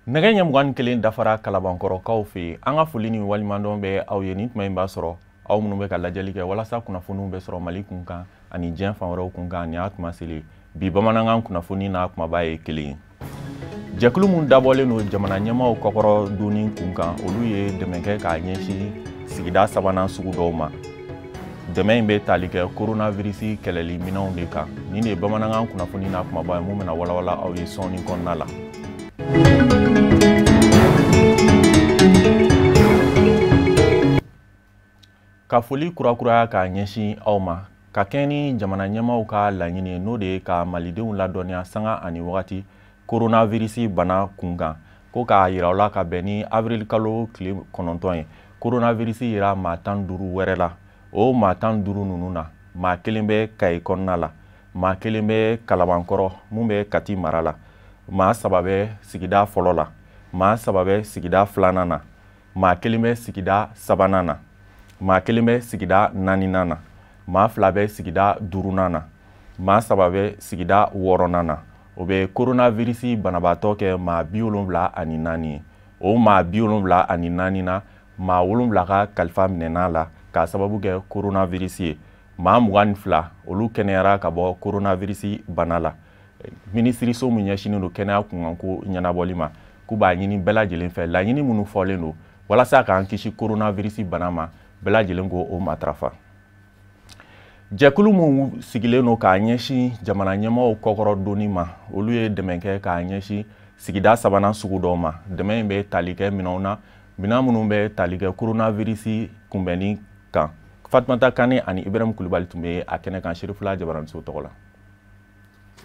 Nɛgɛ ɲɛ 21 dafara Kalabankɔrɔkaw fɛ yen. An ka foli ni waleɲumandɔn bɛ aw ye. Nin tuma in b'a sɔrɔ aw minnu bɛ ka lajɛli kɛ walasa kunnafoniw bɛ sɔrɔ Mali kun kan ani diɲɛ fan wɛrɛw kun kan, nin y'a tuma selen. Bi bamanankan kunnafoni n'a kumaba ye kelen ye. Jɛkulu min dabɔlen don jamana ɲɛmaaw kɔkɔrɔ donni kun kan, olu ye dɛmɛ kɛ k'a ɲɛsin sigida sabanan sugu dɔw ma. Dɛmɛ in bɛ tali kɛ coronavirus kɛlɛli minɛnw de kan. Nin de ye bamanankan kunnafoni n'a kumaba ye mun bɛna walawala aw ye sɔɔni kɔnɔna la. Ka foli kurakuraya k'a ɲɛsin aw ma ka kɛ ni jamana ɲɛmaaw ka laɲini ye, n'o de ye ka malidenw ladɔnniya sanga ani wagati coronavirus bana kun kan, ko k'a yira aw la ka bɛn ni avril kalo tile 9 ye, coronavirus yera maa 15 wɛrɛ la. O maa 15 ninnu na, maa kelen bɛ Kayi kɔnɔna la, maa kelen bɛ Kalabankɔrɔ mun bɛ Kati mara la, maa 3 bɛ sigida fɔlɔ la, maa 3 bɛ sigida filanan na, maa kelen bɛ sigida sabanan na, maa kelen bɛ sigida naaninan na, maa 2 bɛ sigida duurunan na, maa 3 bɛ sigida wɔɔrɔnan na. O bɛ coronavirus banabaatɔ kɛ maa 74 ye. O maa 74 na, maa 7 ka kalifa minɛna la k'a sababu kɛ coronavirus ye. Maa 22 olu kɛnɛyara ka bɔ coronavirus bana la. Minisiriso min ɲɛsinnen don kɛnɛya kunkanko ɲɛnabɔli ma, k'u b'a ɲini bɛɛ lajɛlen fɛ laɲini minnu fɔlen don walasa k'an kisi coronavirus bana ma, bɛɛ lajɛlen k'o matarafa. Jɛkulu min sigilen don k'a ɲɛsin jamana ɲɛmaaw kɔkɔrɔ donni ma, olu ye dɛmɛ kɛ k'a ɲɛsin sigida sabanan sugu dɔw ma. Dɛmɛ in bɛ tali kɛ minɛnw na, minɛn minnu bɛ tali kɛ coronavirus kunbɛnni kan. Fatumata Kane ani Ibrahim Kulubali tun bɛ a kɛnɛ kan Serifula Jabaraniso tɔgɔ la.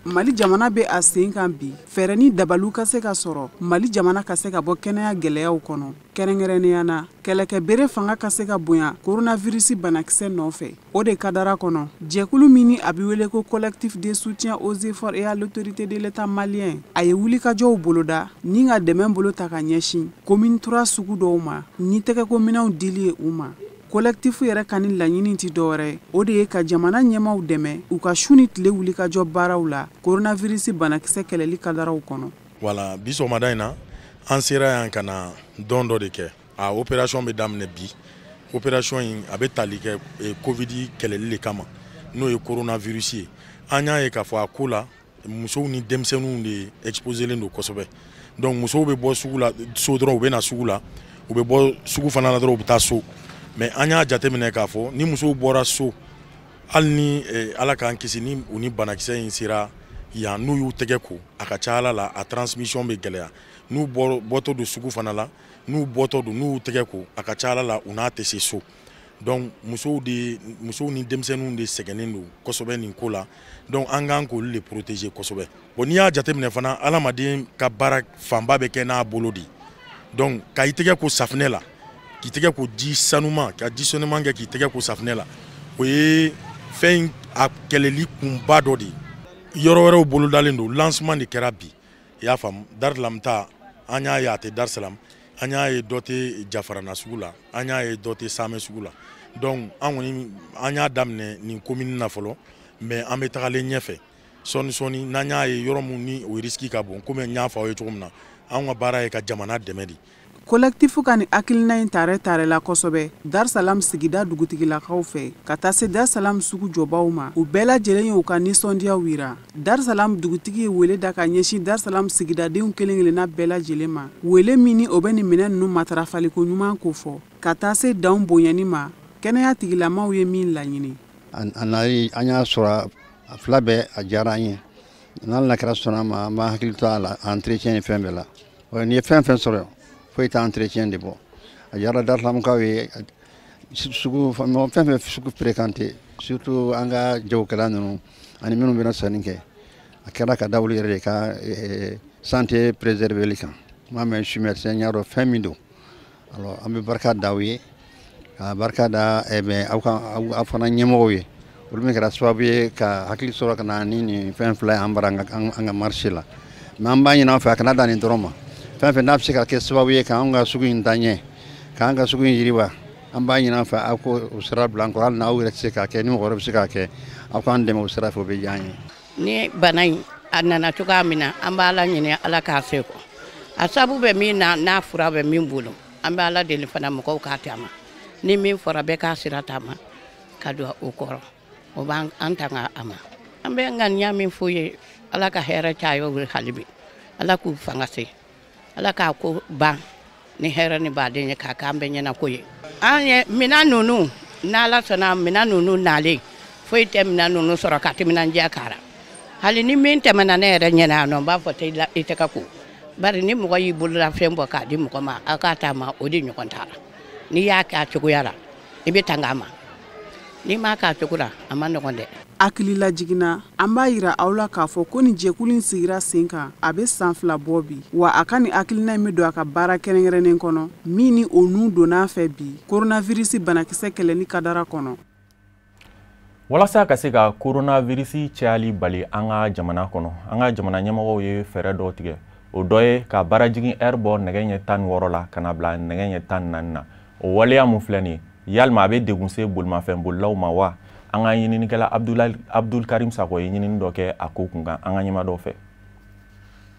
Mali jamana bɛ a sen kan bi, fɛɛrɛ ni dabaliw ka se ka sɔrɔ Mali jamana ka se ka bɔ kɛnɛya gɛlɛyaw kɔnɔ. Kɛrɛnkɛrɛnnenya na, kɛlɛkɛbere fanga ka se ka bonya coronavirus banakisɛ nɔfɛ. O de kadara kɔnɔ, jɛkulu min ni a bɛ wele ko collectif de soutien aux efforts et à l'autorité de l'État malien, a ye wulikajɔw boloda ni ka dɛmɛ bolo ta ka ɲɛsin commune 3 sugu dɔw ma ni tɛgɛkominɛnw dili ye u ma. Collectif yɛrɛ ka ni laɲini tɛ dɔwɛrɛ, o de ye ka jamana ɲɛmaaw dɛmɛ u ka su ni tile wulikajɔ baaraw la coronavirus banakisɛ kɛlɛli kadaraw kɔnɔ. Voilà, bi sɔgɔmada in na an sera yan ka na dɔn dɔ de kɛ. A opération bɛ daminɛ bi. Opération in a bɛ tali kɛ Covid kɛlɛli de kama, n'o ye coronavirus ye. An y'a ye k'a fɔ a ko la musow ni denmisɛnninw de exposé len don kosɛbɛ. Donc musow bɛ bɔ sugu la so dɔrɔn u bɛ na sugu la, u bɛ bɔ sugu fana la dɔrɔn u bɛ taa so. Mais an y'a jateminɛ k'a fɔ ni musow bɔra so, hali ni Ala k'an kisi ni u ni banakisɛ in sera yan, n'u y'u tɛgɛ ko, a ka ca Ala la a transmission bɛ gɛlɛya. N'u bɔtɔ don sugu fana la, n'u bɔtɔ don n'u y'u tɛgɛ ko, a ka ca Ala la u n'a tɛ se so. Donc musow ni denmisɛnninw de sɛgɛnnen don kosɛbɛ nin ko la. Donc an kan k'olu de protéger kosɛbɛ. Bon, n'i y'a jateminɛ fana, adamaden ka baara fanba bɛ kɛ n'a bolo de. Donc ka i tɛgɛ ko safunɛ la, k'i tɛgɛ ko ji sanuman, ka ji sanuman kɛ k'i tɛgɛ ko safunɛ la, o ye fɛn a kɛlɛli kunba dɔ de ye. Yɔrɔ wɛrɛw bolodalen don, lancement de kɛra bi, i y'a faamu. Dar Salam ta, an y'a ye a tɛ Dar Salam, an y'a ye dɔ tɛ Jafarana sugu la, an y'a ye dɔ tɛ Samɛ sugu la. Donc an kɔni an y'a daminɛ nin commune na fɔlɔ, mais an bɛ tagalen ɲɛfɛ sɔɔni sɔɔni n'an y'a ye yɔrɔ mun ni o risque ka bon. Komi n y'a fɔ aw ye cogo min na, anw ka baara ye ka jamana dɛmɛ de. Collectif ka nin hakilina in tare tare la kosɛbɛ Dar Salam sigida dugutigilakaw fɛ ka taa se Dar Salam sugu jɔbaw ma. U bɛɛ lajɛlen y'u ka nisɔndiyaw yira. Dar Salam dugutigi ye wele da ka ɲɛsin Dar Salam sigidadenw kelen kelenna bɛɛ lajɛlen ma, wele min ni o bɛ nin minɛn ninnu matarafaliko ɲuman kofɔ ka taa se danw bonyani ma, kɛnɛya tigilamaw ye min laɲini. An y'a sɔrɔ a fila bɛɛ, a diyara an ye. N'Ala kɛra sɔnna ma, an b'an hakili to a la entretien ni fɛn bɛɛ la. N'i ye fɛn fɛn sɔrɔ, foyi tɛ entretien de bɔ. A diyara Dar Salamkaw ye, sugu fɛn fɛn sugu fréquenté, surtout an ka jagokɛla ninnu ani minnu bɛna sanni kɛ. A kɛra ka da olu yɛrɛ de ka santé préserver kan. Moi même, je suis médecin, n y'a dɔn fɛn min don. Alors an bɛ barika da aw ye, ka barika da aw ka aw fana ɲɛmɔgɔw ye, olu min kɛra sababu ye ka hakili sɔrɔ ka na ni nin fɛn fila ye an bara an ka marché la. Mais an b'a ɲini aw fɛ, a kana dan nin dɔrɔn ma. Fɛn fɛn n'a bɛ se ka kɛ sababu ye k'anw ka sugu in taa ɲɛ, K'an ka sugu in yiriwa, an b'a ɲini an fɛ aw ko o sira bila an kɔrɔ, hali n'aw yɛrɛ tɛ se k'a kɛ, ni mɔgɔ wɛrɛ bɛ se k'a kɛ, aw k'an dɛmɛ o sira fɛ, o bɛ diya an ye. Ni bana in a nana cogoya min na, an b'a Ala ɲini Ala k'a se kɔ. A sabu bɛ min na, n'a fura bɛ min bolo, an bɛ Ala deli fana mɔgɔw k'a taama. Ni min fɔra bɛɛ k'a sira taama ka don o kɔrɔ, o b'an tanga a ma. An bɛ ŋaniya min f'u ye, Ala ka hɛrɛ caya u ye hali bi, Ala k'u fanga se, Ala k'a ko ban ni hɛrɛ ni baden ye, k'a k'an bɛɛ ɲɛna ko ye. An ye minɛn ninnu, n'Ala sɔnna minɛn ninnu nalen, foyi tɛ minɛn ninnu sɔrɔ ka timinandiya k'a la. Hali ni min tɛmɛna ne yɛrɛ ɲɛna yan nɔ, n b'a fɔ tɛ i tɛgɛ ko. Bari ni mɔgɔ y'i bolola fɛn bɔ k'a di mɔgɔ ma, aw k'a t'a ma, o de ɲɔgɔn t'a la. N'i y'a kɛ a cogoya la, i bɛ tanga a ma. N'i m'a k'a cogo la, a ma nɔgɔn dɛ. Hakili lajiginna, an b'a yira aw la k'a fɔ ko nin jɛkulu in sigira sen kan a bɛ san 2 bɔ bi, wa a ka nin hakilina in bɛ don a ka baara kɛrɛnkɛrɛnnen kɔnɔ min ni o nun donna fɛ bi coronavirus banakisɛ kɛlɛli kadara kɔnɔ. Walasa ka se ka coronavirus cayali bali an ka jamana kɔnɔ, an ka jamana ɲɛmɔgɔw ye fɛɛrɛ dɔw tigɛ. O dɔ ye ka baarajigin heure bɔ nɛgɛ ɲɛ 16 la ka na bila nɛgɛ ɲɛ 14 na. O waleya mun filɛ nin ye, yalima a bɛ degun se bolimafɛn bolilaw ma wa? An ka ɲininikɛla Abdul Karim Sako ye ɲinini dɔ kɛ a ko kun kan an ka ɲɛmaa dɔw fɛ.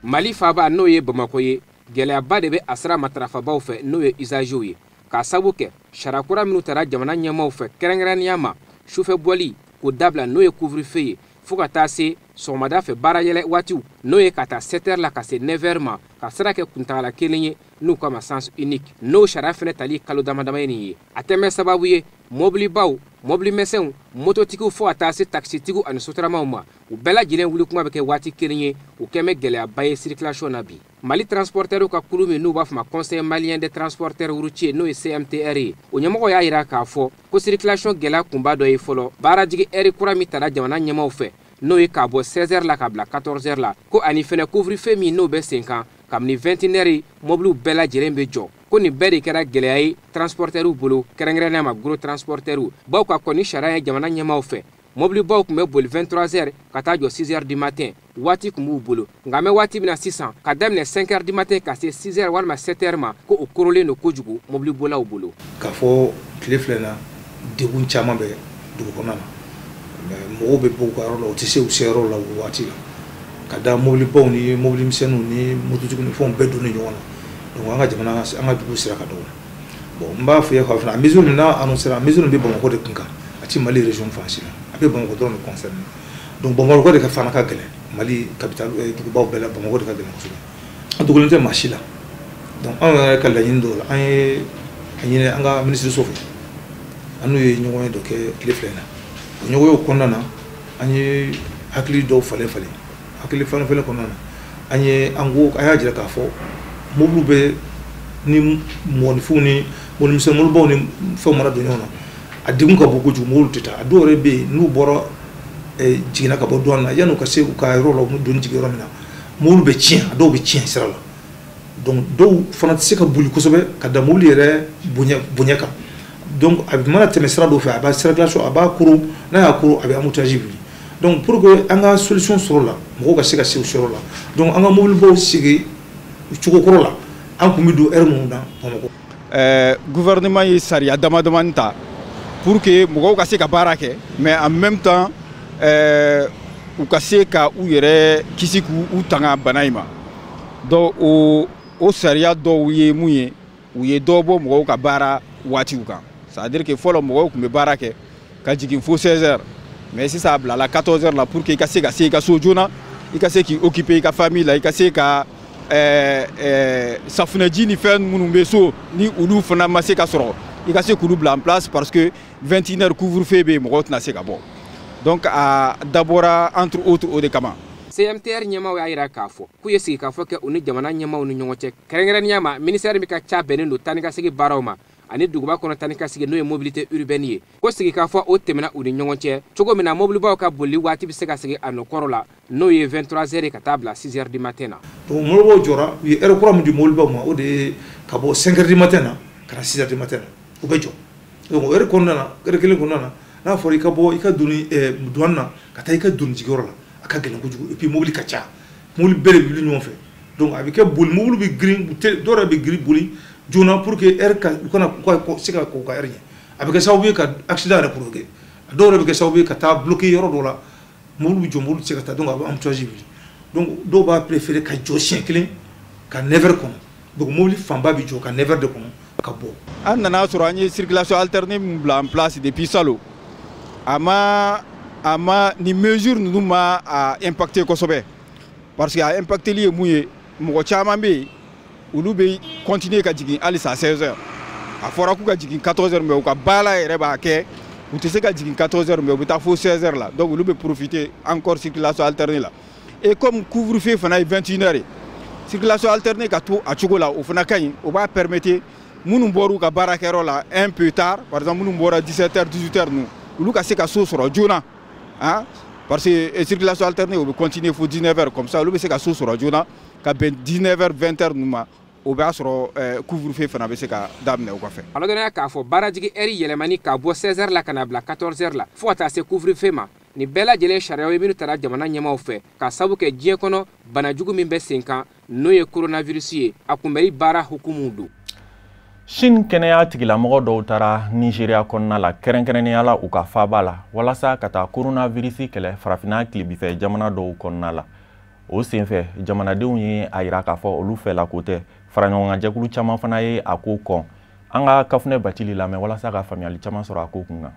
Mali faaba n'o ye Bamakɔ ye, gɛlɛyaba de bɛ a sira matarafabaw fɛ n'o ye usagers ye, k'a sabu kɛ sariya kura minnu tara jamana ɲɛmaaw fɛ, kɛrɛnkɛrɛnnenya ma sufɛ bɔli k'o dabila n'o ye couvre-feu ye, fo ka taa se sɔgɔmada fɛ baara yɛlɛ waatiw n'o ye ka taa 7 heures la ka se 9 heures ma, ka sira kɛ kuntagala kelen ye n'u kama sens unique. N'o sariya fɛnɛ tali kalo dama dama ye nin ye, a tɛmɛ sababu ye mɔbilibaw, mɔbilimisɛnw, mototigiw fo ka taa se takisitigiw ani sotaramaw ma, u bɛɛ lajɛlen wuli kuma bɛ kɛ waati kelen ye. O kɛn bɛ gɛlɛyaba ye circulation na bi. Mali transporteurs ka kulu min n'u b'a fɔ ma Conseil malien des transporteurs routiers, n'o ye CMTR ye, o ɲɛmɔgɔ y'a yira k'a fɔ ko circulation gɛlɛya kunba dɔ ye fɔlɔ baarajigi heure kura min tara jamana ɲɛmaaw fɛ, n'o ye k'a bɔ 16 heures la ka bila 14 heures la, ko ani fɛnɛ couvre-feu min n'o bɛ sen kan kabini 21 heures, mɔbiliw bɛɛ lajɛlen bɛ jɔ, ko nin bɛɛ de kɛra gɛlɛya ye transporteurs bolo, kɛrɛnkɛrɛnnenya ma gros transporteurs baw ka kɔni sariya ye jamana ɲɛmaaw fɛ. Mɔbilibaw tun bɛ boli 23 heures ka taa jɔ 6 heures du matin, waati tun b'u bolo, nka an bɛ waati min na sisan, ka daminɛ 5 heures du matin ka se 6 heures walima 7 heures ma, ko o korolen don kojugu mɔbilibolaw bolo. K'a fɔ tile filɛ na, degun caman bɛ dugu kɔnɔna na, mɔgɔw bɛ bɔ u ka yɔrɔ la, u tɛ se u seyɔrɔ la o waati la, ka da mɔbilibaw ni mɔbilimisɛnninw ni mototigiw ni fɛnw bɛɛ donnen ɲɔgɔn na. Donc an ka jamana, an ka dugu sira ka dɔgɔ. Bon, n b'a fɔ i ye k'a fɔ a mesure min n'a annoncé, a mesure min bɛ Bamakɔ de kun kan, a ti Mali région fan si la, a bɛ Bamakɔ dɔrɔn de concerné. Donc Bamakɔ de ka fana ka gɛlɛn Mali capitale dugubaw bɛɛ la, Bamakɔ de ka gɛlɛn kosɛbɛ, a dogolen tɛ maa si la. Donc anw yɛrɛ ka laɲini dɔw la, an ye a ɲini an ka minisiriso fɛ, an n'u ye ɲɔgɔn ye dɔ kɛ tile 2 in na. O ɲɔgɔnyew kɔnɔna na, an ye hakili dɔw falen falen. Hakili falen falen kɔnɔna na, an ye an ko an y'a jira k'a fɔ mobiliw bɛ ni mɔgɔninfinw ni mɔbilimisɛn mɔbilibaw ni fɛnw mana don ɲɔgɔn na, a degun ka bon kojugu, mobiliw tɛ taa. A dɔw yɛrɛ bɛ yen, n'u bɔra jiginna ka bɔ douane na, yan'u ka se u ka yɔrɔ la, u bɛ doni jigin yɔrɔ min na, mobiliw bɛ tiɲɛ, a dɔw bɛ tiɲɛ sira la. Donc dɔw fana tɛ se ka boli kosɛbɛ ka da mobili yɛrɛ bonya kan. Donc a mana tɛmɛ sira dɔw fɛ, a b'a circulation a b'a koron, n'a y'a koron, a bɛ embouteillage wuli. Donc pour que an ka solution sɔrɔ la, mɔgɔw ka se ka se u seyɔrɔ la, donc an ka mobilibaw sigi cogo kɔrɔ la, an tun bɛ don heure minnu na Bamakɔ. Gouvernement ye sariya dama damani ta pour que mɔgɔw ka se ka baara kɛ, mais en même temps u ka se ka u yɛrɛ kisi k'u tanga bana in ma. Donc o sariya dɔw ye mun ye? U ye dɔ bɔ mɔgɔw ka baara waatiw kan, c'est à dire que fɔlɔ mɔgɔw tun bɛ baara kɛ ka jigin fo 16 heures, mais sisan a bilala 14 heures la, pour que i ka se ka se i ka so joona, i ka se k'i occuper i ka famille la, i ka se ka safunɛji ni fɛn minnu bɛ so ni olu fana ma se ka sɔrɔ, i ka se k'olu bila en place, parce que 21 heures couvre-feu bɛ yen, mɔgɔw tɛna se ka bɔ. Donc a dabɔra entre autres o de kama. CMTR ɲɛmaaw y'a jira k'a fɔ k'u ye sigikafɔ kɛ u ni jamana ɲɛmaaw ni ɲɔgɔn cɛ, kɛrɛnkɛrɛnnenya ma ministère min ka ca bɛnnen don taa ni ka segin baaraw ma ani duguba kɔnɔ taa ni ka segin, n'o ye mobilité urbaine ye, ko sigikafɔ o tɛmɛna u ni ɲɔgɔn cɛ cogo min na mobilibaw ka boli waati bɛ se ka segin a nɔ kɔrɔ la, n'o ye 23 heures ka taa bila 6 heures du matin na. Donc mobilibaw jɔra, u ye heure kura min di mobilibaw ma, o de ye ka bɔ 5 heures du matin na ka na 6 heures du matin na, u bɛ jɔ. Donc o heure kɔnɔna na, heure kelen kɔnɔna na, n'a fɔra i ka bɔ i ka doni douane na ka taa i ka doni jigiyɔrɔ la, a ka gɛlɛn kojugu. Et puis mobili ka ca, mobili bɛɛ de bɛ wuli ɲɔgɔn fɛ, donc a bɛ kɛ boli, mobili bɛ girin, dɔw yɛrɛ bɛ girin boli. joona pour que heure ka u kana u ka se ka k'u ka heure ɲɛ. A bɛ kɛ sababu ye ka accident yɛrɛ provoquer. A dɔw yɛrɛ bɛ kɛ sababu ye ka taa bloquer yɔrɔ dɔ la, mobili bɛ jɔ, mobili tɛ se ka taa, donc a bɛ embouteillage wuli. Donc dɔw b'a préférer ka jɔ siɲɛ kelen ka 9 heures kɔnɔ, donc mobili fanba bɛ jɔ ka 9 heures de kɔnɔ ka bɔ. An nana sɔrɔ an ye circulation alternée min bila en place depuis salon, a ma ni mesure ninnu ma a impacté kosɛbɛ, parce que a impacteli ye mun ye, mɔgɔ caman bɛ yen olu bɛ continuer ka jigin halisa 16 heures. A fɔra k'u ka jigin 14 heures, mais u ka baara yɛrɛ b'a kɛ u tɛ se ka jigin 14 heures, mais u bɛ taa fo 16 heures la, donc olu bɛ profiter encore circulation alternée la. Et comme couvre-feu fana ye 21 heures ye, circulation alternée ka to a cogo la, o fana ka ɲi, o b'a permettre minnu bɔr'u ka baarakɛyɔrɔ la un peu tard, par exemple minnu bɔra 17 heures 18 heures ninnu, olu ka se ka so sɔrɔ joona, hein, parce que circulation alternée o bɛ continuer fo 19 heures, comme ça olu bɛ se ka so sɔrɔ joona ka bɛn 19 heures 20 heures ninnu ma, o b'a sɔrɔ couvre-feu fana bɛ se ka daminɛ o kɔfɛ. A ladɔnniya k'a fɔ baarajigi heure yɛlɛmani ka bɔ 16 heures la ka na bila 14 heures la fo ka taa se couvre-feu ma, nin bɛɛ lajɛlen sariyaw ye minnu tara jamana ɲɛmaaw fɛ ka sabu kɛ diɲɛ kɔnɔ banajugu min bɛ sen kan n'o ye coronavirus ye, a kunbɛli baara hukumu don. Chine kɛnɛya tigilamɔgɔ dɔw taara Nigeria kɔnɔna la, kɛrɛnkɛrɛnnenya la u ka faaba la, walasa ka taa coronavirus kɛlɛ farafinna tilebinfɛ jamana dɔw kɔnɔna la. O senfɛ jamanadenw ye a yira k'a fɔ olu fɛla ko tɛ, faraɲɔgɔnkanjɛkulu caman fana ye a ko kɔn. An ka Kafunɛ Bacili lamɛn walasa ka faamuyali caman sɔrɔ a ko kun kan.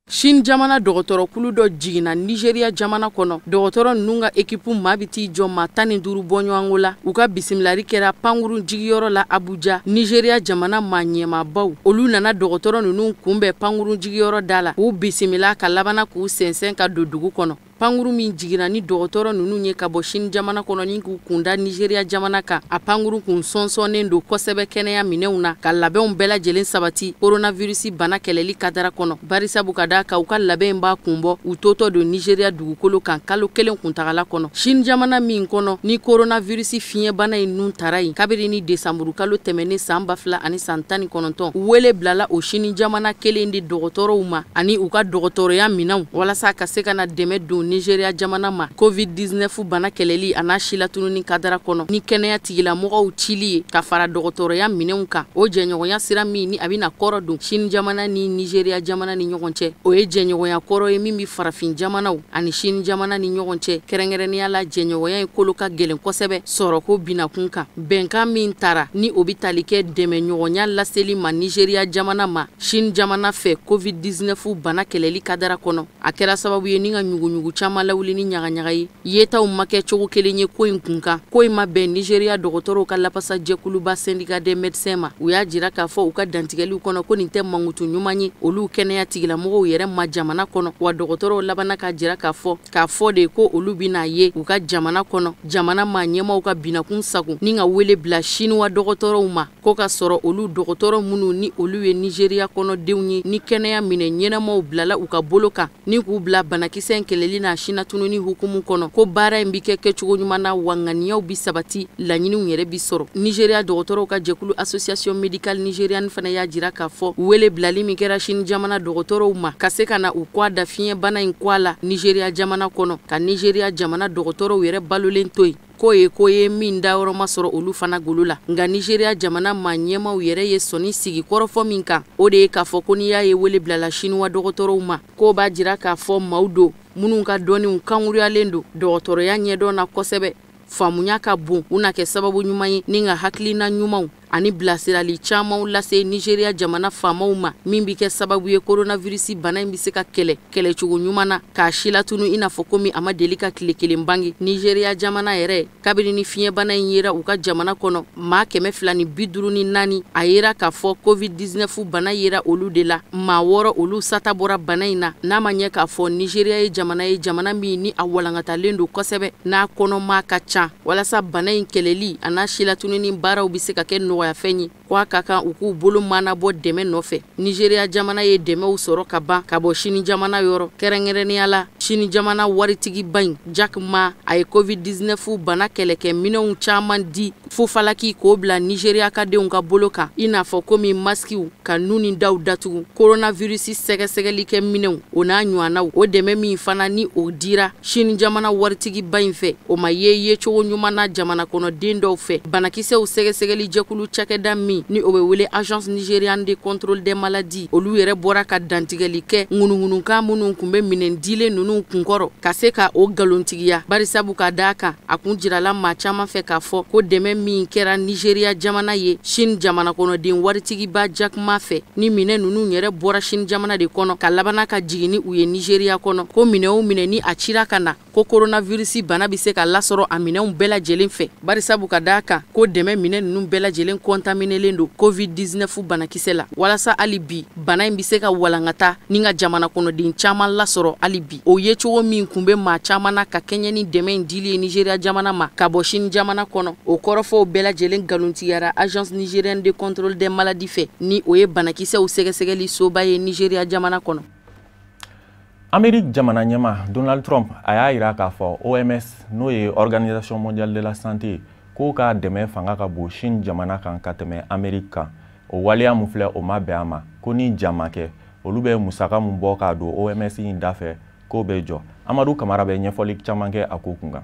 Chine jamana dɔgɔtɔrɔkulu dɔ jiginna Nigeria jamana kɔnɔ. Dɔgɔtɔrɔ ninnu ka ekipu maa bɛ t'i jɔ maa 15 bɔɲɔgɔnko la. U ka bisimilali kɛra pankurun jigiyɔrɔ la Abuja. Nigeria jamana maa ɲɛmaabaw olu nana dɔgɔtɔrɔ ninnu kunbɛn pankurun jigiyɔrɔ da la, k'u bisimila ka labana k'u sɛnsɛn ka don dugu kɔnɔ. Pankurun min jiginna ni dɔgɔtɔrɔ ninnu ye ka bɔ Chine jamana kɔnɔ ni k'u kunda Nigeria jamana kan, a pankurun kun sɔnsɔnnen don kosɛbɛ kɛnɛya minɛnw na ka labɛnw bɛɛ lajɛlen sabati coronavirus bana kɛlɛli kadara kɔnɔ. Barisabu ka d'a kan u ka labɛn b'a kun bɔ u totɔ don Nigeria dugukolo kan kalo kelen kuntagala kɔnɔ. Chine jamana min kɔnɔ ni coronavirus fiɲɛbana in nun tara yen kabini ni desanburu kalo tɛmɛnen san 2019, wele bilala o Chine jamana kelen de dɔgɔtɔrɔw ma ani u ka dɔgɔtɔrɔya minɛnw walasa ka se ka na dɛmɛ don Nigeria jamana ma COVID-19 bana kɛlɛli a n'a silatununi kadara kɔnɔ ni kɛnɛya tigilamɔgɔw cili ye ka fara dɔgɔtɔrɔya minɛnw kan. O jɛɲɔgɔnya sira min ni a bɛna kɔrɔ don Chine jamana ni Nigeria jamana ni ɲɔgɔn cɛ, o ye jɛɲɔgɔnya kɔrɔ ye min bɛ farafin jamanaw ani Chine jamana ni ɲɔgɔn cɛ, kɛrɛnkɛrɛnnenya la jɛɲɔgɔnya in kolo ka gɛlɛn kosɛbɛ sɔrɔko binakun kan. Bɛnkan min tara ni o bɛ tali kɛ dɛmɛɲɔgɔnya laseli ma Nigeria jamana ma Chine jamana fɛ COVID-19 bana kɛlɛli kadara kɔnɔ, a kɛra sababu ye ni ka ɲuguɲugu caman lawuli ni ɲagaɲaga ye. Yetaw ma kɛ cogo kelen ye ko in kun kan. Ko in ma bɛn Nigeria dɔgɔtɔrɔw ka lapasa jɛkuluba syndicat des médecins ma. U y'a jira k'a fɔ u ka dantigɛliw kɔnɔ ko nin tɛ mankutu ɲuman ye olu kɛnɛya tigilamɔgɔw yɛrɛ ma jamana kɔnɔ. Wa dɔgɔtɔrɔw labanna k'a jira k'a fɔ de ko olu bɛna ye u ka jamana kɔnɔ jamana maa ɲɛmaaw ka binakun sago ni ka wele bila Chinois dɔgɔtɔrɔw ma ko ka sɔrɔ olu dɔgɔtɔrɔ minnu ni olu ye Nigeria kɔnɔdenw ye ni kɛnɛya minɛ ɲɛnamaw bilala u ka bolo kan ni k'u bila banakisɛ in kɛlɛli n'a sinatununi hukumu kɔnɔ, ko baara in bi kɛ kɛcogo ɲuman na, wa ŋaniyaw bi sabati, laɲiniw yɛrɛ bi sɔrɔ. Nigeria dɔgɔtɔrɔw ka jɛkulu association médicale nigériane fana y'a jira k'a fɔ wele bilali min kɛra Chine jamana dɔgɔtɔrɔw ma ka se ka na u kɔ da fiɲɛbana in kɔ a la Nigeria jamana kɔnɔ, ka Nigeria jamana dɔgɔtɔrɔw yɛrɛ balolen to yen, k'o ye ko ye min dayɔrɔ ma sɔrɔ olu fana golo la. Nka Nigeria jamana maa ɲɛmaaw yɛrɛ ye sɔnni sigi kɔrɔfɔ min kan, o de ye k'a fɔ ko n'i y'a ye wele bilala Chinois dɔgɔtɔrɔw ma, k'o b'a jira k'a fɔ maaw don minnu ka dɔnniw kankuruyalen don dɔgɔtɔrɔya ɲɛdɔn na kosɛbɛ, faamuya ka bon, u na kɛ sababu ɲuman ye ni ka hakilina ɲumanw ani bilasirali camanw lase Nigeria jamana faamaw ma min bɛ kɛ sababu ye coronavirus bana in bɛ se ka kɛlɛ kɛlɛcogo ɲuman na k'a silatunu i n'a fɔ komi a ma deli ka tile kelen bange. Nigeria jamana yɛrɛ kabini ni fiɲɛbana in yera u ka jamana kɔnɔ maa 254 a yera k'a fɔ COVID-19 bana yera olu de la, maa 6 olu sata bɔra bana in na. N'a ma ɲɛ k'a fɔ Nigeria ye jamana ye jamana min ni a walankatalen don kosɛbɛ n'a kɔnɔmaa ka ca, walasa bana in kɛlɛli a n'a silatununi baaraw bɛ se ka kɛ nɔgɔya fɛn ye, ko a ka kan u k'u bolo manabɔ dɛmɛ nɔfɛ. Nigeria jamana ye dɛmɛw sɔrɔ ka ban ka bɔ Chine jamana yɔrɔ, kɛrɛnkɛrɛnnenya la Chine jamana waritigiba in Jack Ma a ye COVID-19 bana kɛlɛkɛminɛnw caman di fofalaki k'o bila Nigeria ka denw ka bolo kan, i n'a fɔ komi maskiw ka nun ni daw datugu, coronavirus sɛgɛsɛgɛli kɛ minɛnw o n'a ɲɔgɔnnaw. O dɛmɛ min fana ni o dira Chine jamana waritigiba in fɛ, o ma ye yecogo ɲuman na jamana kɔnɔden dɔw fɛ. Banakisɛw sɛgɛsɛgɛli jɛkulu cakɛda min ni o bɛ wele Agence nigériane de contrôle des maladies, olu yɛrɛ bɔra ka dantigɛli kɛ ŋunuŋunukan minnu tun bɛ minɛn dilen ninnu kunkɔrɔ ka se ka o nkalontigiya, barisabu ka d'a kan a kun jirala maa caman fɛ k'a fɔ ko dɛmɛ min kɛra Nigéria jamana ye Chine jamana kɔnɔden waritigiba Jack Ma fɛ, ni minɛn ninnu yɛrɛ bɔra Chine jamana de kɔnɔ ka labana ka jigin ni u ye Nigéria kɔnɔ, ko minɛn o minɛn ni a cira ka na, ko coronavirus bana bɛ se ka lasɔrɔ a minɛnw bɛɛ lajɛlen fɛ, barisabu ka d'a kan ko dɛmɛ minɛn ninnu bɛɛ lajɛlen contaminelen don COVID-19 banakisɛ la, walasa hali bi bana in bɛ se ka walankata ni ka jamana kɔnɔden caman lasɔrɔ hali bi. O ye cogo min kun bɛ maa caman na ka kɛɲɛ ni dɛmɛ in dili ye Nigéria jamana ma ka bɔ Chine jamana kɔnɔ, o kɔrɔfɔw bɛɛ lajɛlen nkalontigiyara Agence nigérienne de contrôle des maladies fɛ, ni o ye banakisɛw sɛgɛsɛgɛli soba ye Nigéria jamana kɔnɔ. Amérique jamana ɲɛmaa Donald Trump a y'a jira k'a fɔ OMS, n'o ye Organisation mondiale de la santé, k'o ka dɛmɛ fanga ka bon Chine jamana kan ka tɛmɛ Amérique kan. O waleya mun filɛ, o ma bɛn a ma, ko ni ja ma kɛ, olu bɛ musaka mun bɔ k'a don OMS in da fɛ, k'o bɛ jɔ. Amadu Kamara bɛ ɲɛfɔli caman kɛ a ko kun kan.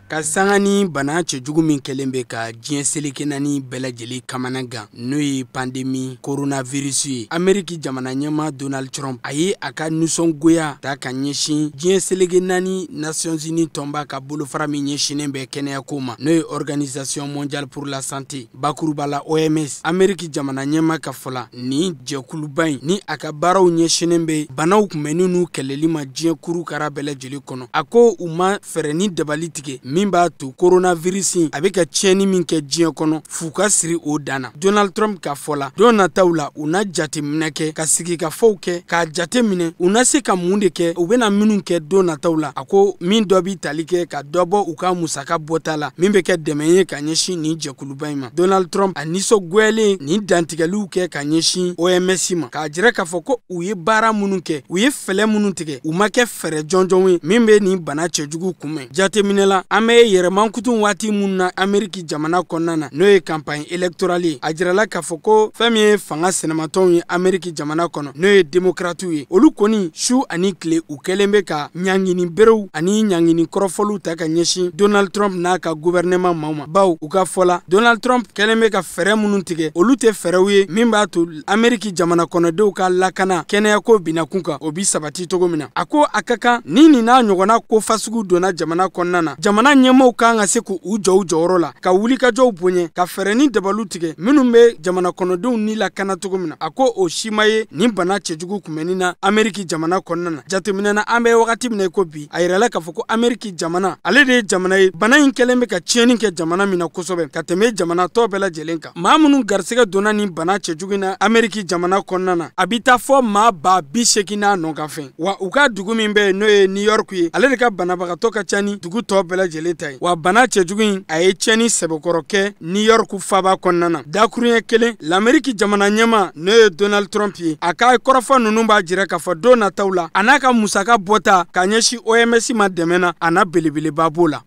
Ka sanga ni bana cɛjugu min kɛlen bɛ ka diɲɛ seleke naani bɛɛ lajɛlen kamana gan, n'o ye pandémie coronavirus ye, Ameriki jamana ɲɛmaa Donald Trump a ye a ka nisɔngoya ta ka ɲɛsin diɲɛ seleke naani Nations Unies tɔnba ka bolofara min ɲɛsinnen bɛ kɛnɛyako ma, n'o ye Organisation mondiale pour la santé, bakuruba la OMS. Ameriki jamana ɲɛmaa ka fɔ la, nin jɛkuluba in ni a ka baaraw ɲɛsinnen bɛ banaw kunbɛnni n'u kɛlɛli ma diɲɛ kurukara bɛɛ lajɛlen kɔnɔ, a ko u ma fɛɛrɛ ni dabali tigɛ min b'a to coronavirus a bɛ ka tiɲɛni min kɛ diɲɛ kɔnɔ f'u ka siri o dan na. Donald Trump ka fɔ la, don nataw la u na jateminɛ kɛ ka sigikafɔw kɛ k'a jateminɛ u na se ka mun de kɛ, u bɛna minnu kɛ don nataw la. A ko min dɔ bɛ tali kɛ ka dɔ bɔ u ka musaka bɔta la min bɛ kɛ dɛmɛ ye ka ɲɛsin nin jɛkuluba in ma. Donald Trump a nisɔngoyalen nin dantigɛliw kɛ ka ɲɛsin OMS ma, k'a jira k'a fɔ ko u ye baara minnu kɛ, u ye fɛɛrɛ minnu tigɛ, u ma kɛ fɛɛrɛ jɔnjɔnw ye min bɛ nin bana cɛjugu kunbɛn. Jateminɛ la, an bɛ yɛrɛmankutu waati minnu na Ameriki jamana kɔnɔna na, n'o ye campagne électorale ye, a jirala k'a fɔ ko fɛn min ye fanga sinamatɔnw ye Ameriki jamana kɔnɔ, n'o ye démocrates ye, olu kɔni su ani tile u kɛlen bɛ ka ɲangini berew ani ɲangini kɔrɔfɔliw ta ka ɲɛsin Donald Trump n'a ka gouvernement maaw ma, bawo u ka fɔ la Donald Trump kɛlen bɛ ka fɛɛrɛ minnu tigɛ, olu tɛ fɛɛrɛw ye min b'a to Ameriki jamana kɔnɔdenw ka lakana kɛnɛyako binakun kan o bi sabati cogo min na. A ko a ka kan ni nin n'a ɲɔgɔnna ko fasugu donna jamana kɔnɔna na, jamana ɲɛmaaw kan ka se k'u jɔ u jɔyɔrɔ la, ka wulikajɔw bonya, ka fɛɛrɛ ni dabaliw tigɛ minnu bɛ jamana kɔnɔdenw ni lakana cogo min na. A ko o si ma ye nin bana cɛjugu kunbɛnni na Ameriki jamana kɔnɔna na. Jateminɛ na, an bɛ wagati min na i ko bi, a yirala k'a fɔ ko Ameriki jamana ale de ye jamana ye bana in kɛlen bɛ ka tiɲɛni kɛ jamana min na kosɛbɛ ka tɛmɛ jamana tɔ bɛɛ lajɛlen kan. Maa minnu garisɛgɛ donna nin bana cɛjugu in na Ameriki jamana kɔnɔna na, a bɛ taa fɔ maa 80,000 n'a nɔ ka fɛn. Wa u ka dugu min bɛ yen n'o ye New York ye, ale de ka banabagatɔ ka ca ni dugu tɔ bɛɛ lajɛlen ta ye. Wa bana cɛjugu in a ye tiɲɛni sɛbɛkɔrɔ kɛ New York faaba kɔnɔna na. Dakuruɲɛ kelen, l'Amérique jamana ɲɛmaa n'o ye Donald Trump ye, a ka kɔrɔfɔ ninnu b'a jira k'a fɔ don nataw la a n'a ka musaka bɔta ka ɲɛsin OMS ma dɛmɛ na, a n'a belebeleba b'o la.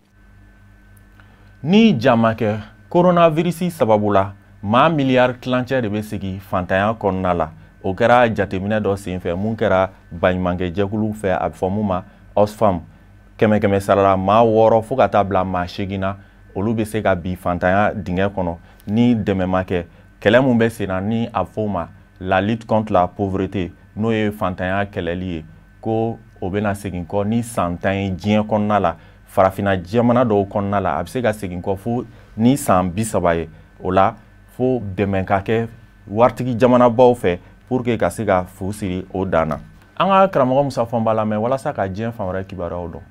Ni ja ma kɛ coronavirus sababu la, maa miliyari tilancɛ de bɛ sigi fantanya kɔnɔna la. O kɛra jateminɛ dɔ senfɛ mun kɛra baɲumankɛjɛkulu fɛ, a bɛ fɔ mun ma Oxfam. 100 sara la, maa 6 fo ka taa bila maa 8 na, olu bɛ se ka bi fantanya dingɛ kɔnɔ ni dɛmɛ ma kɛ. Kɛlɛ mun bɛ sen na ni a fɔ o ma la lutte contre la pauvreté, n'o ye fantanya kɛlɛli ye, ko o bɛna segin kɔ ni san 10 ye diɲɛ kɔnɔna la. Farafinna jamana dɔw kɔnɔna la, a bɛ se ka segin kɔ fo ni san 30 ye. O la fo dɛmɛ ka kɛ waritigi jamanabaw fɛ pour que ka se ka fu siri o dan na. An ka karamɔgɔ Musa Fɔnba lamɛn walasa ka diɲɛ fan wɛrɛ kibaruyaw dɔn.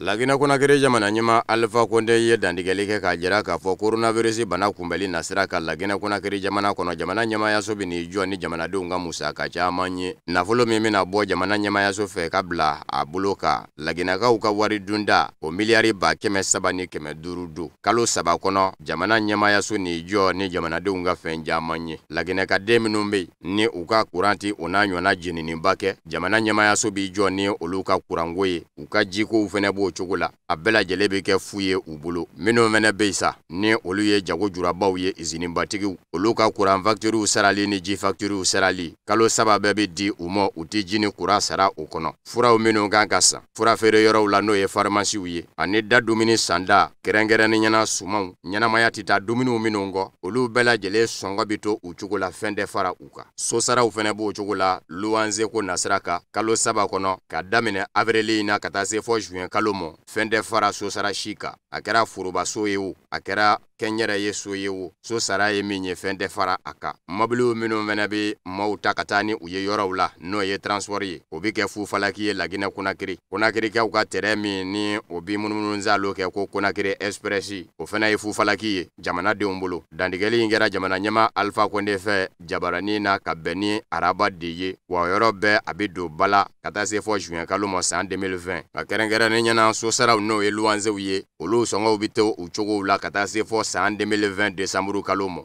Laginɛ Konakiri jamana ɲɛmaa Alpha Condé ye dantigɛli kɛ k'a jira k'a fɔ coronavirus bana kunbɛli nasira ka Laginɛ Konakiri jamana kɔnɔ, jamana ɲɛmaayaso bɛ n'i jɔ ni jamanadenw ka musaka caman ye. Nafolo min bɛna bɔ jamana ɲɛmaayaso fɛ ka bila a bolo kan, Laginɛkaw ka wari dunda o miliyari 300 500 don. Kalo 3 kɔnɔ, jamana ɲɛmaayaso n'i jɔ ni jamanadenw ka fɛn caman ye. Laginɛkaden minnu bɛ yen ni u ka kuran tɛ o n'a ɲɔgɔnna jeniniba kɛ, jamana ɲɛmaayaso b'i jɔ ni olu ka kuranko ye, u ka jikow fɛnɛ b'o cogo la, a bɛɛ lajɛlen bɛ kɛ fu ye u bolo. Minnu fɛnɛ bɛ yen sa, ni olu ye jago jurabaw ye, izinibatigi, olu ka kuran facturiw sarali ni ji facturiw sarali, kalo 3 bɛɛ bɛ di u ma, u tɛ ji ni kuran sara o kɔnɔ. Furaw minnu kan ka san fura feere yɔrɔw la, n'o ye farimasiw ye, ani da dumuni sanda, kɛrɛnkɛrɛnnenya la sumanw, ɲɛnamaya tɛ taa dumuniw minnu kɔ, olu bɛɛ lajɛlen sɔngɔ bɛ to u cogo la, fɛn tɛ fara u kan. Sosaraw fɛnɛ b'o cogo la luwanze ko nasira kan, kalo 3 kɔnɔ, ka daminɛ avril in na ka taa se fɔ juin kalo ma, fɛn tɛ fara sosara si kan. A kɛra forobaso ye o, a kɛra kɛnyɛrɛye so ye o, so sara ye min ye, fɛn tɛ fara a kan. Mɔbiliw minnu fɛnɛ bɛ maaw ta ka taa ni u ye yɔrɔw la, n'o ye transport ye, o bɛ kɛ fufalaki ye Laginɛ Konakiri. Konakirikaw ka tɛrɛn min ni o bɛ munumunusaalo kɛ ko Konakiri Express, o fɛnɛ ye fufalaki ye jamanadenw bolo. Dantigɛli in kɛra jamana ɲɛmaa Alpha Condé fɛ jabaranin na ka bɛn ni araba de ye, wa o yɔrɔ bɛɛ a bɛ don ba la ka taa se fɔ juin kalo ma san 2020. Nka kɛrɛnkɛrɛnnen ɲɛna, sosaraw n'o ye luwanzew ye, olu sɔngɔw bɛ to u cogow la ka taa se fɔ san 2020 décembre kalo ma.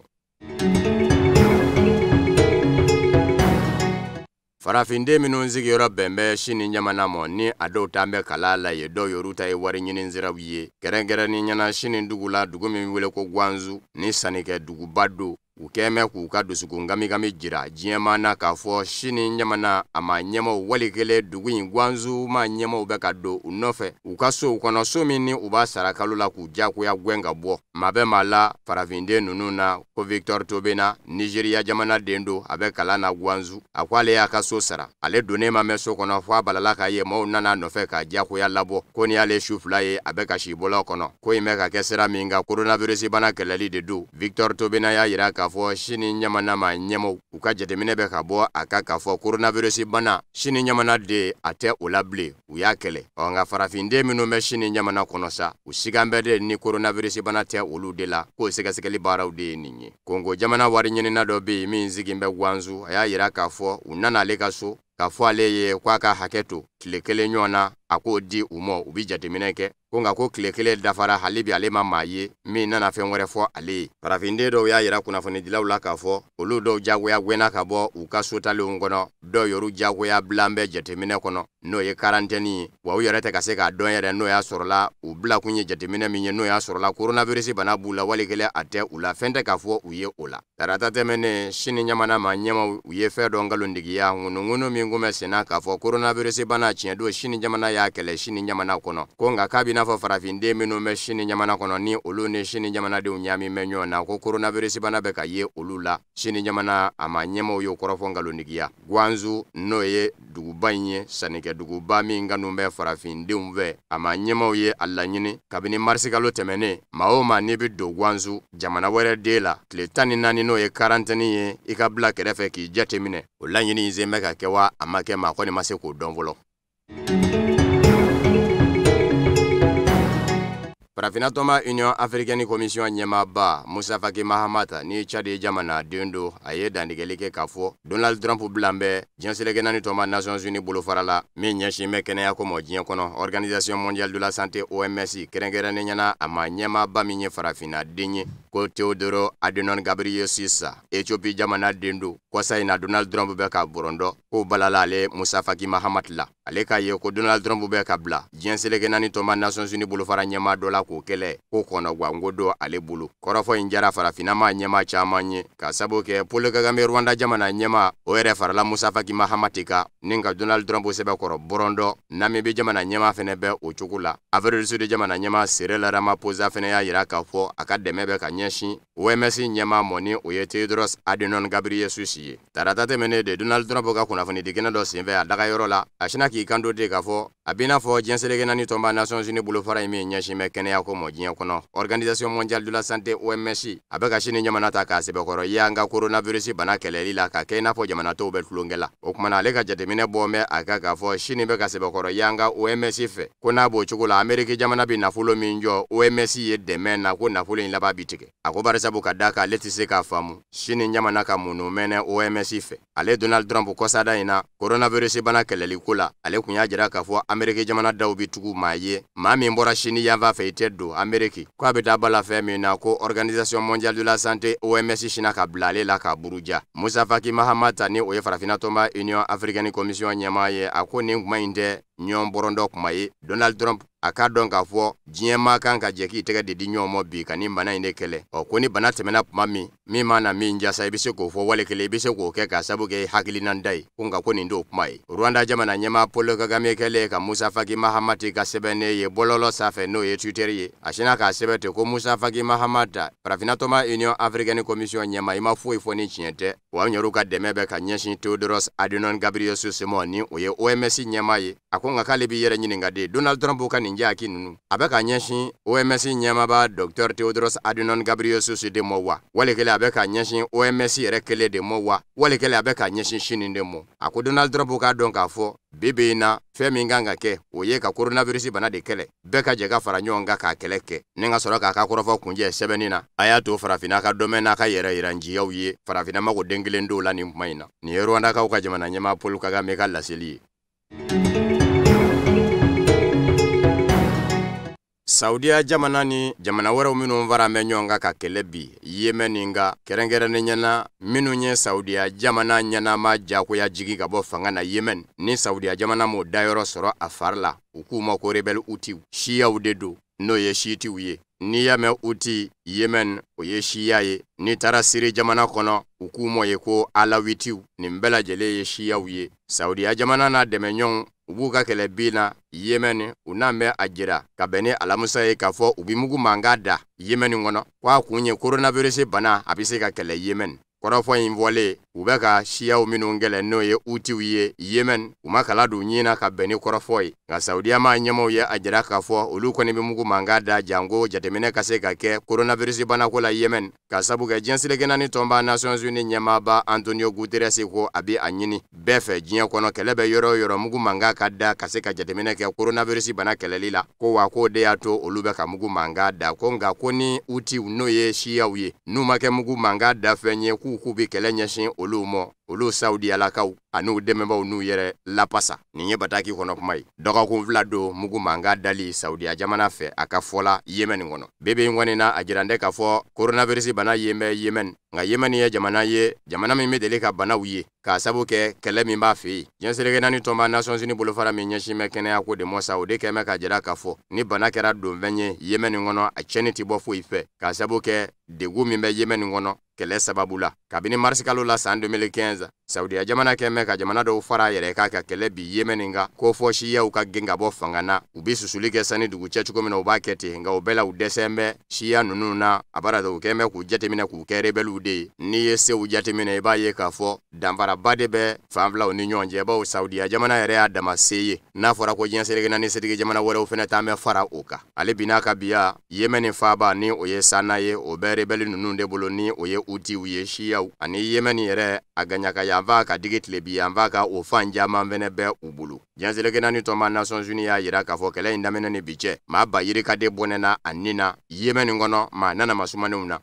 Farafinden minnu sigiyɔrɔ bɛn bɛ Sini jamana ma, ni a dɔw ta bɛ kalan la ye, dɔw yɛrɛ ta ye wari ɲini siraw ye, kɛrɛnkɛrɛnnen ɲɛna Sini dugu la, dugu min wele ko Guangzhou, ni sannikɛ duguba don, u kɛn bɛ k'u ka dusukun kamikami jira diɲɛmaa na k'a fɔ Sini jamana a ma ɲɛmaw wali kelen dugu in Guangzhou ma ɲɛmaw bɛ ka don u nɔfɛ u ka sow kɔnɔ, so min ni u b'a sara kalo la k'u diyagoya gɛn ka bɔ. Maa bɛ maa la farafinden ninnu na ko Victor Tobena, Nigeria jamana den don, a bɛ kalan na Guangzhou. A ko ale y'a ka so sara, ale donnen ma mɛn so kɔnɔ fo a balala k'a ye maaw nana nɔfɛ k'a diyagoya labɔ, ko ni y'ale su 2 ye a bɛ ka si bɔlɔ kɔnɔ. Ko in bɛ ka kɛ sira min kan, coronavirus bana kɛlɛli de don. Victor Tobena y'a jira k'a fɔ Sini jamana ma ɲɛmaw u ka jateminɛ bɛ ka bɔ a kan k'a fɔ coronavirus bana Sini jamana de a tɛ o la bilen, u y'a kɛlɛ. Ɔ nka farafinden minnu bɛ Sini jamana kɔnɔ sa, u sigan bɛ de ni coronavirus bana tɛ olu de la, k'o sɛgɛsɛgɛli baaraw de ye nin ye. Kongo jamana wari ɲinina dɔ bɛ yen min sigin bɛ Guangzhou, a y'a jira k'a fɔ u nana ale ka so k'a fɔ ale ye k'a ka hakɛ to tile 1 ɲɔgɔn na, a k'o di u ma, u bɛ jateminɛ kɛ. Ko nka ko tile 1 dafara, hali bi ale ma maa ye min nana fɛn wɛrɛ fɔ ale ye. Farafinden dɔw y'a jira kunnafonidilaw la k'a fɔ olu dɔw jagoya gɛnna ka bɔ u ka sotalenw kɔnɔ, dɔw yɛrɛ jagoya bilan bɛ jateminɛ kɔnɔ, n'o ye quarantaine ye, wa u yɛrɛ tɛ ka se k'a dɔn yɛrɛ n'o y'a sɔrɔla u bilakun ye jateminɛ min ye, n'o y'a sɔrɔla coronavirus bana b'u la wali kelen a tɛ u la, fɛn tɛ k'a fɔ u ye o la. Tarata tɛmɛnen, Sini jamana ma ɲɛmaw u ye fɛn dɔ nkalontigiya, ŋunuŋunu min kun bɛ senna k'a fɔ coronavirus bana tiɲɛ don Sini jamana y'a kɛlɛ Sini jamana kɔnɔ, ko nka k'a b'i n'a fɔ farafinden minnu bɛ Sini jamana kɔnɔ ni olu ni Sini jamanadenw ɲaami bɛ ɲɔgɔn na, ko coronavirus bana bɛ ka ye olu la. Sini jamana a ma ɲɛmaw y'o kɔrɔfɔ nkalontigiya. Guangzhou n'o ye duguba in ye, sannikɛ duguba min kanu bɛ farafindenw fɛ, a ma ɲɛmaw ye a laɲini kabini marisikalo tɛmɛnen, maa o maa n'i bɛ don Guangzhou jamana wɛrɛ den la, tile 14 n'o ye quarantaine ye, i ka bila kɛrɛfɛ k'i jateminɛ. O laɲini in sen bɛ ka kɛ wa a ma kɛ, maa kɔni ma se k'o dɔn fɔlɔ. Farafinna tɔnba Union Africaine Commission ɲɛmaaba Musa Faki Mahamat ni Tchad jamana den don, a ye dantigɛli kɛ k'a fɔ Donald Trump bilan bɛ diɲɛ seleke naani tɔnba Nations Unies bolofara la min ɲɛsin bɛ kɛnɛya ko ma diɲɛ kɔnɔ, Organisation mondiale de la santé OMS, kɛrɛnkɛrɛnnen ɲɛna a ma ɲɛmaaba min ye farafinna den ye ko Theodore Adhanom Ghebreyesus, Ethiopie jamana den don. Kɔsa in na Donald Trump bɛ ka bɔrɔndɔ k'o balala ale Musa Faki Mahamat la. Ale k'a ye ko Donald Trump bɛ ka bila diɲɛ seleke naani tɔnba Nations Unies bolofara ɲɛmaa dɔ la k'o kɛlɛ, ko kɔnɔgwanko don ale bolo. Kɔrɔfɔ in jara farafinna maa ɲɛmaa caman ye ka sabu kɛ Paul Kagame Rwanda jamana ɲɛmaa, o yɛrɛ farala Musa Faki Mahamat kan ni ka Donald Trump sɛbɛkɔrɔ bɔrɔndɔ. Namibie jamana ɲɛmaa fɛnɛ bɛ o cogo la. Afrique du Sud jamana ɲɛmaa Cyril Ramaphosa fɛnɛ y'a jira k'a fɔ a ka dɛmɛ bɛ ka ɲɛsin OMS ɲɛmaa mɔ ni o ye Tedros Adhanom Ghebreyesus ye. Tarata tɛmɛnen de, Donald Trump ka kunnafonidi kɛnɛ dɔ senfɛ a dagayɔrɔ la, a sinna k'i kanto de k'a fɔ a b'i n'a fɔ diɲɛ seleke naani tɔnba Nations Unies bolofara in min ɲɛsin bɛ kɛnɛya ko ma diɲɛ kɔnɔ, Organisation mondiale de la santé OMS, a bɛ ka Sini jamana ta k'a sɛbɛkɔrɔ ye an ka coronavirus bana kɛlɛli la ka kɛ i n'a fɔ jamana tɔw bɛ tulonkɛ la. O kumana ale ka jateminɛ bɔ bɛ a kan k'a fɔ Sini bɛ ka sɛbɛkɔrɔ ye an ka OMS fɛ, ko n'a b'o cogo la Ameriki jamana bɛ nafolo min jɔ OMS ye dɛmɛ na, ko nafolo in laban bi tigɛ. A ko barisabu ka d'a kan ale tɛ se k'a faamu Sini jamana ka munnu mɛnɛ OMS fɛ. Ale Donald Trump kɔsada in na coronavirus bana kɛlɛli ko la, ale kun y'a jira k'a fɔ Ameriki jamana daw bɛ tugu maa ye, maa min bɔra Sini yanfan fɛ i tɛ don Ameriki, ko a bɛ taa bala fɛn min na ko Organisation mondiale de la santé OMS sinna ka bila ale la k'a buruja. Musa Faki Mahamat ni o ye farafinna tɔnba Union Africaine Commission ɲɛmaa ye, a ko nin kuma in tɛ ɲɔgɔn bɔrɔndɔ kuma ye. Donald Trump a k'a dɔn k'a fɔ diɲɛ maa kan ka jɛ k'i tɛgɛ de di ɲɔgɔn ma bi ka nin bana in de kɛlɛ. Ɔ ko ni bana tɛmɛna tuma min min mana min jasa, i bɛ se k'o fɔ wale kelen, i bɛ se k'o kɛ k'a sabu kɛ hakilinanda ye. Ko nka ko nin t'o kuma ye. Rwanda jamana ɲɛmaa Paul Kagame kɛlen ka Musa Faki Mahamat ka sɛbɛnnen ye bɔlɔlɔ sanfɛ, n'o ye Twitter ye, a sinna k'a sɛbɛn ten ko Musa Faki Mahamat, Farafinna tɔnba Union Africaine Commission ɲɛmaa, i ma foyi fɔ ni tiɲɛ tɛ. Wa an yɛrɛw ka dɛmɛ bɛ ka ɲɛsin Tedros Adhanom Ghebreyesus ma, ni o ye OMS ɲɛmaa ye. A ko nka k'ale b'i yɛrɛ ɲininka de, Donald Trump ka nin jaaki ninnu, a bɛ ka ɲɛsin OMS ɲɛmaaba Dr Tedros Adhanom Ghebreyesus de ma wa, wali kelen a bɛ ka ɲɛsin OMS yɛrɛ kelen de ma wa, wali kelen a bɛ ka ɲɛsin Chine de ma? A ko Donald Trump k'a dɔn k'a fɔ bi bi in na, fɛn min kan ka kɛ, o ye ka coronavirus bana de kɛlɛ, bɛɛ ka jɛ ka fara ɲɔgɔn kan k'a kɛlɛ kɛ. Ni ka sɔrɔ k'a ka kɔrɔfɔ kunjɛ sɛbɛnni na, a y'a to farafinna ka dɔmɛ n'a ka yɛrɛ yiranciyaw ye. Farafinna mago den kelen dɔw la nin kuma in na. Nin ye Rwandakaw ka jamana ɲɛmaa Paul Kagame ka laseli ye. Saudiya jamana ni jamana wɛrɛw minnu fara bɛ ɲɔgɔn kan ka kɛlɛ bi Yemen kan, kɛrɛnkɛrɛnnen ɲɛna minnu ye Saudiya jamana ɲɛnama jagoya jigi ka bɔ fanga na Yemen, ni Saudiya jamana m'o dayɔrɔ sɔrɔ a fari la, u k'u ma ko rebelle Houthi. Siyaw de don, n'o ye siitiw ye. N'i y'a mɛn Houthi Yemen, o ye siya ye. N'i taara Siri jamana kɔnɔ, u k'u ma ye ko Alawitiw. Nin bɛɛ lajɛlen ye siyaw ye. Saudiya jamana n'a dɛmɛɲɔgɔnw, u b'u ka kɛlɛ bin na Yemen. U n'an bɛ a jira ka bɛn ni alamisa ye k'a fɔ u bɛ mugu mankan da Yemen kɔnɔ, k'a kun ye coronavirus bana a bɛ se ka kɛlɛ Yemen. Kɔrɔfɔ in fɔlen, u bɛ ka siyaw minnu kɛlɛ, n'o ye Houthis ye Yemen, u ma kala don ɲin na ka bɛn ni kɔrɔfɔ ye. Nka Saudiya maa ɲɛmaaw ye a jira k'a fɔ olu kɔni bɛ mugu mankan da janko jateminɛ ka se ka kɛ coronavirus banako la Yemen, ka sabu kɛ diɲɛ seleke naani tɔnba Nations Unies ɲɛmaaba Antonio Guterres ko a bɛ a ɲini bɛɛ fɛ diɲɛ kɔnɔ, kɛlɛ bɛ yɔrɔ o yɔrɔ, mugu mankan ka da ka se ka jateminɛ kɛ coronavirus bana kɛlɛli la. Ko wa k'o de y'a to olu bɛ ka mugu mankan da. Ko nka ko ni Houthis, n'o ye siyaw ye, n'u ma kɛ mugu mankan da fɛn ye, k'u bɛ kɛlɛ ɲɛsin olu ma, olu Saudiyalakaw an'u dɛmɛbaaw n'u yɛrɛ lapasa. Nin ye bataki kɔnɔ kuma ye. Dɔgɔkun 2 don mugu mankan dali Saudiya jamana fɛ a ka fɔ la Yemen kɔnɔ. Bebe in kɔni na, a jiran tɛ k'a fɔ coronavirus bana yen bɛ Yemen. Nka Yemen ye jamana ye, jamana min bɛ deli ka banaw ye k'a sabu kɛ kɛlɛ min b'a fɛ yen. Diɲɛ seleke naani tɔnba Nations Unies bolofara min ɲɛsin bɛ kɛnɛya ko de ma sa, o de kɛn bɛ ka jira k'a fɔ ni bana kɛra donfɛn ye Yemen kɔnɔ, a tiɲɛni tɛ bɔ foyi fɛ, k'a sabu kɛ degun min bɛ Yemen kɔnɔ kɛlɛ sababu la. Kabini marisi kalo la san 2015, Saudiya jamana kɛn bɛ ka jamana dɔw fara a yɛrɛ kan ka kɛlɛ bi Yemen kan, ko fɔ siyaw ka gɛn ka bɔ fanga na. U bɛ susuli kɛ sani dugu cɛ cogo min na, u b'a kɛ ten. Nka o bɛɛ la, u dɛsɛ bɛ siya ninnu na. A bara u kɛn bɛ k'u jateminɛ k'u kɛ rebelles de ye. N'i ye sew jateminɛ, i b'a ye k'a fɔ danfaraba de bɛ fan filaw ni ɲɔgɔn cɛ, bawo Saudiya jamana yɛrɛ y'a dama se ye. N'a fɔra ko diɲɛ seleke naani setigi jamana wɛrɛw fana t'an bɛ fara o kan. Ale bi n'a ka biya, Yemen faaba, ni o ye Sana ye, o bɛ rebelle ninnu de bolo, ni o ye Houthis ye, siyaw. Ani Yemen yɛrɛ a gaɲaka yanfan ka digi tilebi yanfan ka, o fan caman fɛnɛ bɛ u bolo. Diɲɛ seleke naani tɔnba Nations Unies y'a jira k'a fɔ kɛlɛ in daminɛ ni bi cɛ, maa ba yirika de bɔnɛna a nin na Yemen kɔnɔ, maa nana masumanenw na.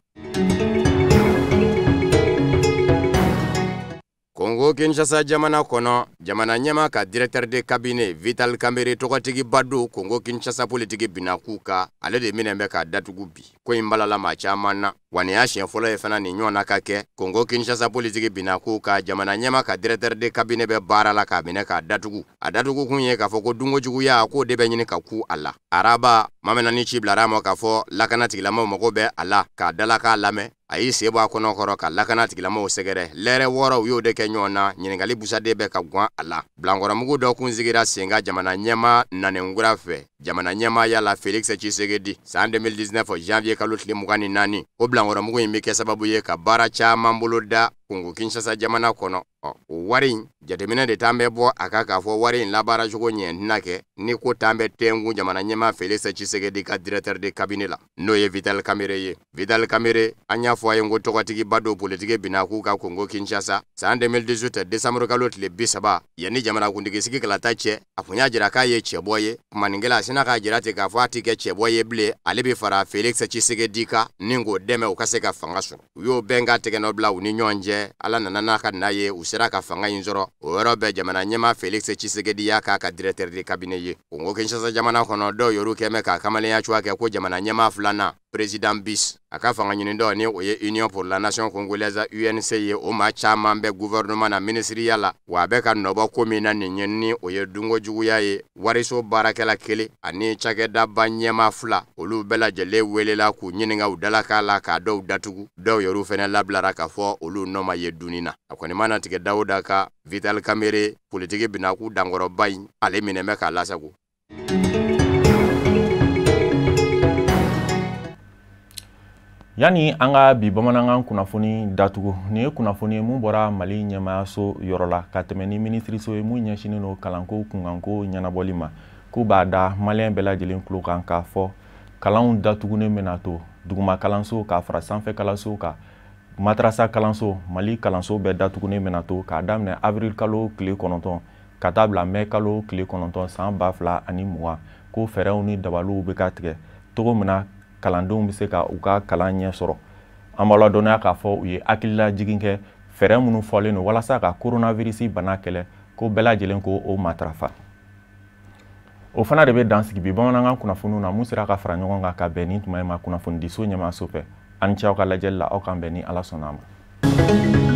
Congo Kinshasa jamana kɔnɔ, jamana ɲɛmaa ka directeur de cabinet Vital Kamerhe, tɔgɔtigiba don Congo Kinshasa politiki binakun kan, ale de minɛ bɛ k'a datugu bi. Ko in balala maa caman na, wa nin y'a siɲɛ fɔlɔ ye fana nin ɲɔgɔnna ka kɛ Congo Kinshasa politiki binakun kan, jamana ɲɛmaa ka directeur de cabinet bɛ baara la k'a minɛ k'a datugu. A datugu kun ye k'a fɔ ko dunkojuguya k'o de bɛ ɲini ka ku a la. Araba maa ni ci bilara a ma k'a fɔ lakana tigilamaaw mago bɛ a la k'a dala k'a lamɛn. A y'i sen bɔ a kɔnɔ kɔrɔ ka lakana tigilamaaw sɛgɛrɛ. Lɛrɛ 6 u y'o de kɛ ɲɔgɔn na, ɲininkali busaden bɛ ka guwan a la. Bilankɔrɔmugu dɔ kun sigira sen kan jamana ɲɛmaa nanenkura fɛ jamana ɲɛmaaya la, Felix Tshisekedi, san 2019 janvier kalo tile 24. O bilankɔrɔmugu in bɛ kɛ sababu ye ka baara caman bolo da Congo Kinshasa jamana kɔnɔ. Ɔ, o wari in jateminɛ de t'an bɛ bɔ a kan k'a fɔ wari in labaaracogo ɲɛ tɛna kɛ ni ko t'an bɛ tɛnkun jamana ɲɛmaa Felix Tshisekedi ka directeur de cabinet la, n'o ye Vital Kamerhe ye. Vital Kamerhe, an y'a fɔ a ye ko tɔgɔtigiba don politiki binakun kan Congo Kinshasa. San 2018 décembre kalo tile 30, yanni jamanakuntigi sigi kalata cɛ, a kun y'a jira k'a ye cɛbɔ ye. Kumanikɛla a sinna k'a jira ten k'a fɔ a ti kɛ cɛbɔ ye bilen, ale bɛ fara Felix Tshisekedi kan ni k'o dɛmɛ u ka se ka fanga sɔrɔ. U y'o bɛnkan tɛgɛnɔ bila u ni ɲɔgɔn cɛ. Ala nana n'a ka na ye, u sera ka fanga in sɔrɔ. O yɔrɔ bɛɛ, jamana ɲɛmaa Felix Tshisekedi y'a k'a ka directeur de cabinet ye. Congo Kinshasa jamana kɔnɔ, dɔw yɛrɛ kɛn bɛ k'a kamalenya cogoya kɛ ko jamana ɲɛmaa filanan président bis. A ka fanga ɲinidɔ ni o ye Union pour la Nation Congolaise UNC ye, o maa caman bɛ gouvernement na minisiriya la, wa a bɛ ka nɔbɔ ko min na nin ye, ni o ye dunko juguya ye. Wariso baarakɛla kelen ani cakɛdaba ɲɛmaa fila, olu bɛɛ lajɛlen welela k'u ɲininka u dalakan la, k'a dɔw datugu, dɔw yɛrɛ fɛnɛ labilara k'a fɔ olu nɔ ma ye dunni na. A kɔni mana tigɛ Dawuda ka Vital Kamerhe politiki binaku dankɔrɔba in, ale minɛ bɛ k'a lasago. Yani an ka bi bamanankan kunnafoni datugu, nin ye kunnafoni ye mun bɔra Mali ɲɛmaayaso yɔrɔ la ka tɛmɛ ni minisiriso ye mun ɲɛsinnen don kalanko kunkanko ɲɛnabɔli ma, k'u b'a da maliyɛn bɛɛ lajɛlen tulo kan k'a fɔ kalanw datugunen bɛna to duguma kalanso k'a fara sanfɛ kalanso kan, madarasa kalanso, Mali kalanso bɛɛ datugunen bɛna to k'a daminɛ avril kalo tile 9 ka taa bila mai kalo tile 9 san 2020, ko fɛɛrɛw ni dabaliw bɛ ka tigɛ cogo min na kalandenw bɛ se ka u ka kalan ɲɛ sɔrɔ. An b'a ladɔnniya k'a fɔ u ye hakililajigin kɛ fɛɛrɛ minnu fɔlen don walasa ka coronavirus bana kɛlɛ, ko bɛɛ lajɛlen ko o matarafa. O fana de bɛ dan sigi bi bamanankan kunnafoniw na mun sera ka fara ɲɔgɔn kan ka bɛn ni tuma in ma kunnafonidiso ɲɛmaaso fɛ. Aw ni ce aw ka lajɛli la, aw k'an bɛn ni Ala sɔnna a ma.